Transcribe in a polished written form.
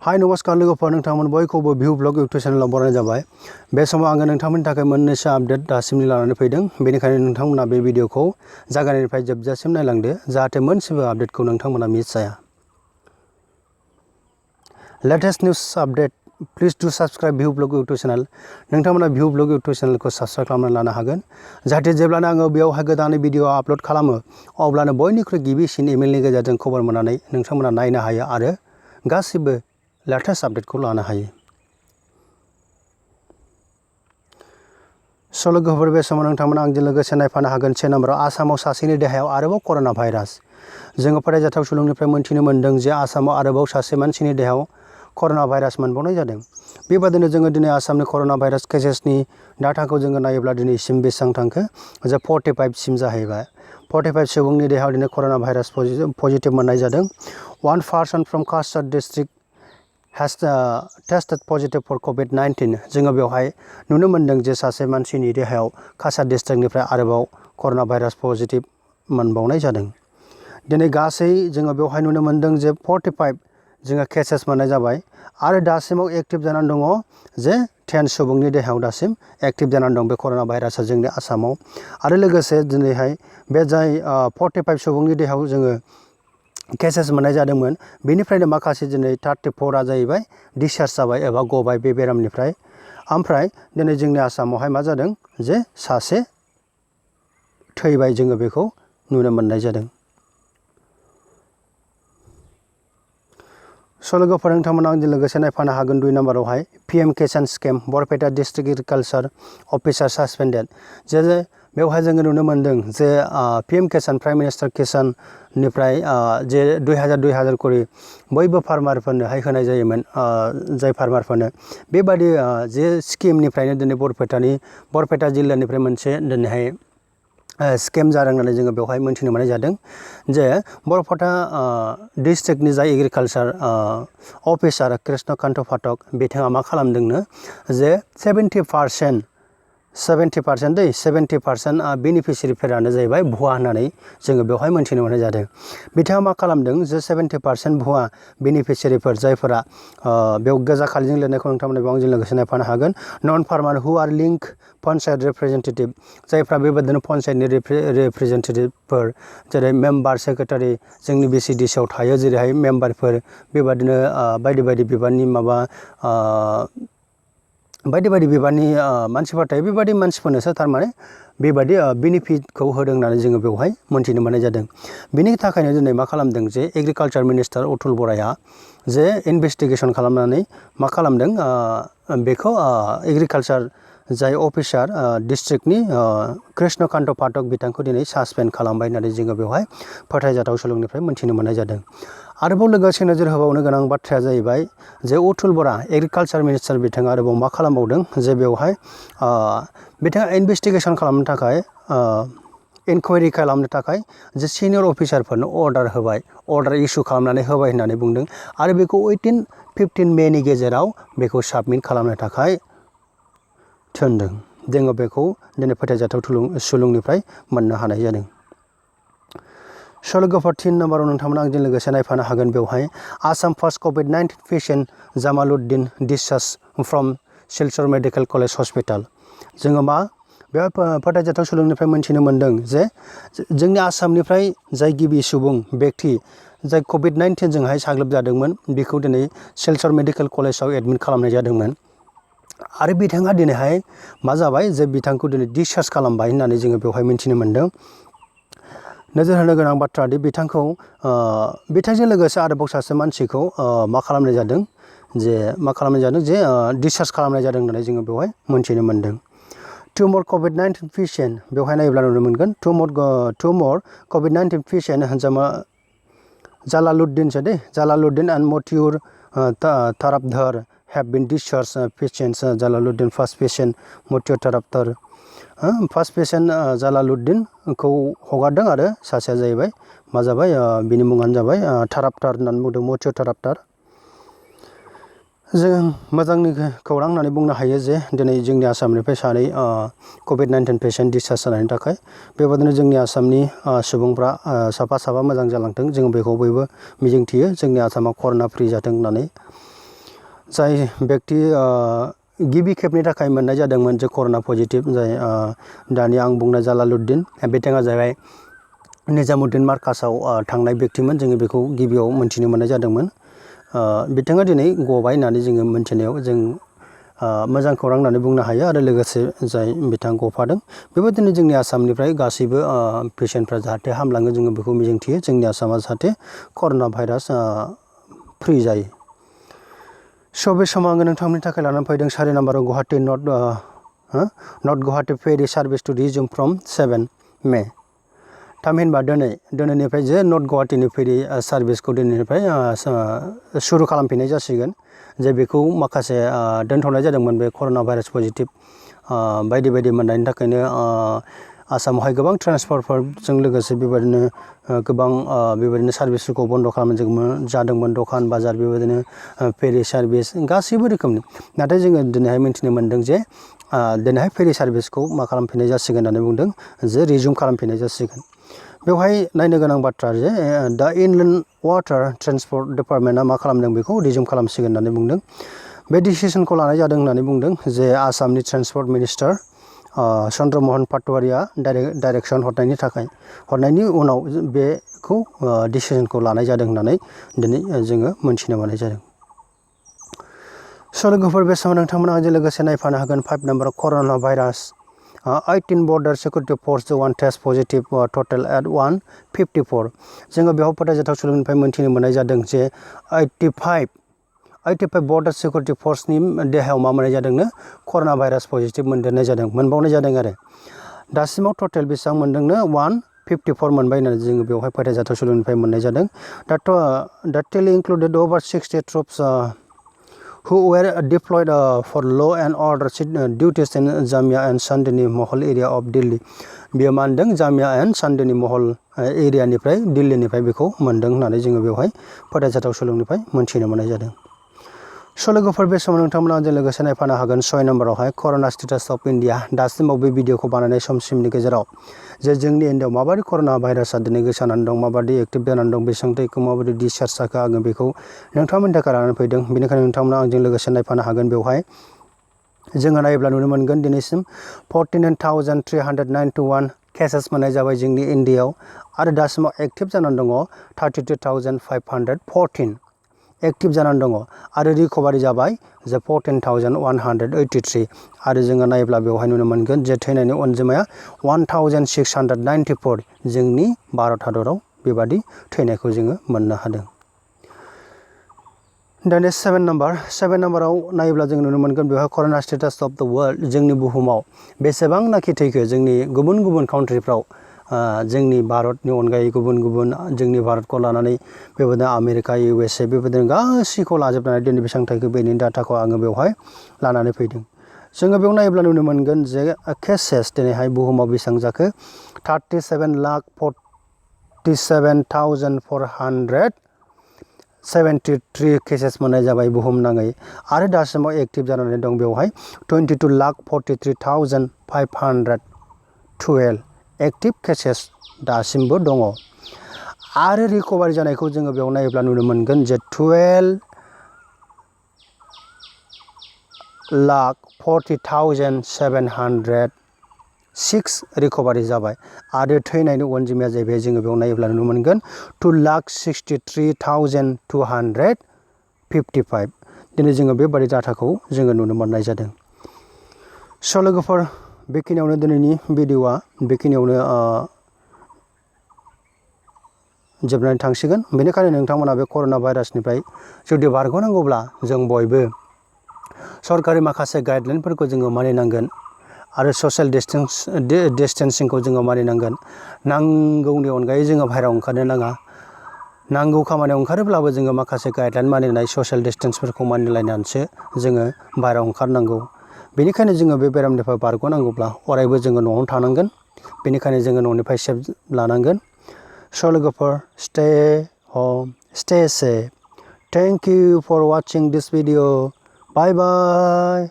हाय नमस्कार लोगोफोर नोंथांमोन बयखौबो भिउ ब्लग इउटुब चेनेलाव बरायनाय जाबाय। बे समाव आङो नोंथांमोननि थाखाय मोननैसो आपडेट दासिमनि लानानै फैदों। बेनिखायनो नोंथांमोना बे भिडिअखौ जागायनायनिफ्राय जोबजासिम नायलांदो जाहाथे मोनसेबो आपडेटखौ नोंथांमोना मिस जाया। लेटेस्ट निउज आपडेट प्लिज डु साबस्क्राइब भिउ ब्लग इउटुब चेनेल। नोंथांमोना भिउ ब्लग इउटुब चेनेलखौ साबस्क्राइब खालामनानै लानो हागोन जाहाथे जेब्लानो आङो बेयावहाय गोदानै भिडिअ आपल'ड खालामो अब्लानो बयनिख्रुइ गिबिसिन इमेलनि गेजेरजों खबर मोननानै नोंथांमोना नायनो हायो आरो गासिबो लेटेस्ट आपडेटखौ लानो हायो। लोगोफोर बे समाव नोंथांमोना आंजों लोगोसे नायफानो हागोन 6 नम्बराव आसामाव सासेनि देहायाव आरोबाव कर'ना भाइरास। जोङो फोथायजाथाव सुलुंनिफ्राय मोनथिनो मोन्दों जे आसामाव आरोबाव सासे मानसिनि देहायाव कर'ना भाइरास मोनबावनाय जादों। बेबादिनो जोङो दिनै आसामनि कर'ना भाइरास केसेसनि डाटाखौ जोङो नायोब्ला दिनैसिम बेसेबां थांखो जे 45 सिम जाहैबाय। 45 सुबुंनि देहायाव दिनै कर'ना भाइरास पजिटिभ मोननाय जादों। 1 person from Cachar district has tested positive for COVID-19। जोङो बेवहाय नुनो मोन्दों जे सासे मानसिनि देहायाव काछार डिस्ट्रिक्टनिफ्राय आरोबाव कर'ना भाइरास पजिटिभ मोनबावनाय जादों। दिनै गासै जोङो बेवहाय नुनो मोन्दों जे 45 जोङो केसेस मोननाय जाबाय आरो दासिमाव एक्टिभ जानानै दङ जे 10 सुबुंनि देहायाव दासिम एक्टिभ जानानै दं बे कर'ना भाइरासआ जोंनि आसामाव। आरो लोगोसे दिनैहाय बे जाय 45 सुबुंनि देहायाव जोङो केसेस मोननाय जादोंमोन बेनिफ्रायनो माखासे दिनै 34आ जाहैबाय डिसचार्ज जाबाय एबा गबाय बे बेरामनिफ्राय। ओमफ्राय दिनै जोंनि आसामावहाय मा जादों जे सासे थैबाय जोङो बेखौ नुनो मोननाय जादों। लोगोफोर नोंथांमोना आंजों लोगोसे नायफानो हागोन 2 नम्बरावहाय PM Kisan scam Barpeta district agriculture officer suspended. जे बेवहाय जोङो नुनो मोन्दों जे PM किसान प्राइम मिनिस्टार किसाननिफ्राय जे 2000 करि बयबो फार्मारफोरनोहाय होनाय जायोमोन जाय फार्मारफोरनो बेबादि जे स्किमनिफ्रायनो दिनै बरपेटा जिल्लानिफ्राय मोनसे दिनैहाय स्केम जादों होननानै जोङो बेवहाय मोनथिनो मोननाय जादों जे बरपेटा डिस्ट्रिक्टनि जाय एग्रिकालचार अफिसार कृष्णकान्त पाठक बिथाङा मा खालामदोंनो जे 70% बेनिफिसियारिफोरानो जाहैबाय भुवा होननानै जोङो बेवहाय मोनथिनो मोननाय जादों। बिथाङा मा खालामदों जे 70% भुवा बेनिफिसियारिफोर जायफोरा बेयाव गोजा खालिजों लिरनायखौ नोंथांमोना बेयाव आंजों लोगोसे नायफानो हागोन। नन फार्मार हु आर लिंक पन्सायत रिप्रेजेन्टेटिभ जायफ्रा बेबायदिनो पन्सायतनि रिप्रेजेन्टेटिभफोर जेरै मेम्बार सेक्रेटारि जोंनि BCDCआव थायो जेरैहाय मेम्बारफोर बेबादिनो बायदि बायदि बिबाननि बायदि बायदि बिबाननि मानसिफोर थायो बेबायदि मानसिफोरनोसो थारमाने बेबायदि बेनिफिटखौ होदों होननानै जोङो बेवहाय मोनथिनो मोननाय जादों। बेनि थाखायनो दिनै मा खालामदों जे एग्रिकालचार मिनिस्टार अतुल बराया जे इनभेस्टिगेसन खालामनानै मा खालामदों बेखौ एग्रिकालचार जाय अफिसार डिस्ट्रिक्टनि कृष्णकान्त पाठक बिथांखौ दिनै सासपेन्ड खालामबाय होननानै जोङो बेवहाय फोथायजाथाव सुलुंनिफ्राय मोनथिनो मोननाय जादों। आरोबाव लोगोसे नोजोर होबावनो गोनां बाथ्राया जाहैबाय जे अतुल बरा एग्रिकालचार मिनिस्टार बिथाङा आरोबाव मा खालामबावदों जे बेवहाय बिथाङा इनभेस्टिगेसन खालामनो थाखाय इनकुवारि खालामनो थाखाय जे सिनियर अफिसारफोरनो अर्डार इस्यु खालामनानै होबाय होननानै बुंदों आरो बेखौ 15 मेनि गेजेराव बेखौ साबमिट खालामनो थाखाय थिनदों। जोङो बेखौ दिनै फोथायजाथाव सुलुंनिफ्राय मोननो हानाय जादों। लोगोफोर 3 नम्बराव नोंथांमोना आंजों लोगोसे नायफानो हागोन बेवहाय Assam first COVID-19 patient Jamaluddin discharge from Silchar medical college hospital. जोङो बेवहाय फोथायजाथाव सुलुंनिफ्राय मोनथिनो मोन्दों जे जोंनि आसामनिफ्राय जाय गिबि सुबुं व्यक्ति जाय COVID-19 जोंहाय साग्लोबजादोंमोन बेखौ दिनै सिलचर मेडिकेल कलेजाव एडमिट खालामनाय जादोंमोन आरो बिथाङा दिनैहाय मा जाबाय जे बिथांखौ दिनै डिसचार्ज खालामबाय होननानै जोङो बेवहाय मिथिनो मोन्दों। नोजोर होनो गोनां बाथ्रा दि बिथांजों लोगोसे आरोबाव सासे मानसिखौ मा खालामनाय जादों जे डिसचार्ज खालामनाय जादों होननानै जोङो बेवहाय मोनथिनो मोन्दों। 2 more COVID-19 पेशेन्ट बेवहाय नायोब्ला नुनो मोनगोन 2 more COVID-19 patient Jalaluddin and Mutiur Tarabdhar have been discharged patients Jalaluddin first patient Mutiur Taraptar first patient जालालुद्दिनखौ हगारदों आरो सासेया जाहैबाय मा जाबाय बिनि मुङानो जाबाय ताराबतार होननानै बुंदों मतिउर ताराबतार। जों मोजांनि खौरां होननानै बुंनो हायो जे दिनै जोंनि आसामनिफ्राय सानै COVID-19 पेशेन्ट डिसचार्ज जानायनि थाखाय बेबादिनो जोंनि आसामनि सुबुंफ्रा साफा मोजां जालांथों जों बेखौ बयबो मिजिंथियो जोंनि आसामा कर'ना फ्रि जाथों होननानै। जाय व्यक्ति गिबि खेबनि थाखाय मोननाय जादोंमोन जे कर'ना पजिटिभ जाय दानि आं बुंनाय जालालुद्दिन बिथाङा जाहैबाय निजामुद्दिन मार्कासाव थांनाय व्यक्तिमोन जोङो बेखौ गिबियाव मोनथिनो मोननाय जादोंमोन बिथाङा दिनै गबाय होननानै जोङो मोनथिनायाव जों मोजां खौरां होननानै बुंनो हायो आरो लोगोसे जाय बिथां गफादों बेबायदिनो जोंनि आसामनिफ्राय गासैबो पेसेन्टफ्रा जाहाथे हामलाङो जोङो बेखौ मिजिंथियो जोंनि आसामा जाहाथे कर'ना भाइरास फ्रि जायो स' बे समाव आङो नोंथांमोननि थाखाय लानानै फैदों 4 नाम्बाराव Guwahati north Guwahati ferry service to resume from 7 May थामहिनबा दिनैनिफ्राय जे नर्थ गुवाहाटीनि फेरि सार्भिसखौ दिनैनिफ्राय सुरु खालामफिननाय जासिगोन जे बेखौ माखासे दोनथ'नाय जादोंमोन बे कर'ना भाइरास पजिटिभ बायदि बायदि मोननायनि थाखायनो आसामावहाय गोबां ट्रेन्सफारफोरजों लोगोसे बेबायदिनो गोबां बेबायदिनो सार्भिसफोरखौ बन्द' खालामनाय जादोंमोन दखान बाजार बेबायदिनो फेरि सार्भिस गासैबो रोखोमनि नाथाय जोङो दिनैहाय मिन्थिनो मोन्दों जे दिनैहाय फेरि सार्भिसखौ मा खालामफिननाय जासिगोन होननानै बुंदों जे रिज्यूम खालामफिननाय जासिगोन बेवहाय नायनो गोनां बाथ्रा जे दा इनलेन्ड वाटार ट्रेन्सपर्ट डिपार्टमेन्टआ मा खालामदों बेखौ रिज्यूम खालामसिगोन होननानै बुंदों बे डिसिसनखौ लानाय जादों होननानै बुंदों जे आसामनि transport minister Chandramohan Patwaria direction हरनायनि उनाव बेखौ डिसिसनखौ लानाय जादों होननानै दिनै जोङो मोनथिनो मोननाय जादों स' लोगोफोर बे समाव नोंथांमोना आंजों लोगोसे नायफानो हागोन 5 number corona virus 18 border security force one test positive total at 154 जोङो बेयाव फोथायजाथाव सुलुंनिफ्राय मोनथिनो मोननाय जादों जे 85 बर्डार सिकिउरिटि फर्सनि देहायाव मा मोननाय जादोंनो कर'ना भाइरास पजिटिभ मोनबावनाय जादों आरो दासिमाव टटेल बेसेबां मोनदोंनो 154 मोनबाय होननानै जोङो बेवहाय फोथायजाथाव सुलुंनिफ्राय मोननाय जादों that tally included over 60 troops who were deployed for law and order duties in Jamia and Sandini Mahal area of Delhi बेयो मा होनदों जामिया एन्ड सान्दिनि महल एरियानिफ्राय दिल्लीनिफ्राय बेखौ मोनदों होननानै जोङो बेवहाय फोथायजाथाव सुलुंनिफ्राय मोनथिनो मोननाय जादों स' लोगोफोर बे समाव नोंथांमोना आंजों लोगोसे नायफानो हागोन 6 नाम्बारावहाय कर'ना स्टेटास अफ इन्डिया दासिमाव बे भिडिअखौ बानायनाय समसिमनि गेजेराव जे जोंनि इन्डियाआव माबायदि कर'ना भाइरासआ दिनै गोसारनानै दं माबायदि एक्टिभ जानानै दं बेसेबां दैखौ माबायदि डिसचार्ज जाखो आङो बेखौ नोंथांमोननि थाखाय लानानै फैदों बेनिखायनो नोंथांमोना आंजों लोगोसे नायफानो हागोन बेवहाय जोङो नायोब्ला नुनो मोनगोन दिनैसिम 49,391 केसेस मोननाय जाबाय जोंनि इन्डियाआव आरो दासिमाव एक्टिभ जानानै दङ 32,514 एक्टिभ जानानै दङ आरो रिकभारि जाबाय जे 14,183 आरो जोङो नायोब्ला बेवहाय नुनो मोनगोन जे थैनायनि अनजिमाया 1,694 जोंनि भारत हादराव बेबादि थैनायखौ जोङो मोननो हादों दानिया 7 नाम्बाराव नायोब्ला जों नुनो मोनगोन बेवहाय कर'ना स्टेटास अफ द वर्ल्ड जोंनि बुहुमाव बेसेबांनाखि थैखो जोंनि गुबुन गुबुन काउन्ट्रिफ्राव जोंनि भारतनि अनगायै गुबुन गुबुन जोंनि भारतखौ लानानै बेबायदिनो आमेरिका USA बेबायदिनो गासैखौ लाजोबनानै दिनै बेसेबां थैखो बेनि डाटाखौ आङो बेवहाय लानानै फैदों जोङो बेयाव नायोब्ला नुनो मोनगोन जे केसेस दिनैहाय बुहुमाव बेसेबां जाखो 37,47,473 केसेस मोननाय जाबाय बुहुमनाङै आरो दासिमाव एक्टिभ जानानै दं बेवहाय 22,43,512 एक्टिभ केसेस दासिमबो दङ आरो रिकभारि जानायखौ जोङो बेयाव नायोब्ला नुनो मोनगोन जे 12,40,706 रिकभारि जाबाय आरो थैनायनि अनजिमाया जाहैबाय जोङो बेयाव नायोब्ला नुनो मोनगोन 2,63,255 दिनै जोङो बेबादि डाटाखौ जोङो नुनो मोननाय जादों स' लोगोफोर बेखिनियावनो दिनैनि भिडिअआ बेखिनियावनो जोबनानै थांसिगोन बेनिखायनो नोंथांमोना बे कर'ना भाइरासनिफ्राय जुदि बारग'नांगौब्ला जों बयबो सरकारि माखासे गाइडलाइनफोरखौ जोङो मानिनांगोन आरो ससियेल डिस्टेन्सिंखौ जोङो मानिनांगोन नांगौनि अनगायै जोङो बाहेरायाव ओंखारनो नाङा नांगौ खामानियाव ओंखारोब्लाबो जोङो माखासे गाइडलाइन मानिनाय ससियेल डिस्टेन्सफोरखौ मानिलायनानैसो जोङो बाहेरायाव ओंखारनांगौ बेनिखायनो जोङो बे बेरामनिफ्राय बारग'नांगौब्ला अरायबो जोङो न'आवनो थानांगोन बेनिखायनो जोङो न'निफ्राय सेफ लानांगोन स' लोगोफोर stay home stay safe thank you for watching this video bye bye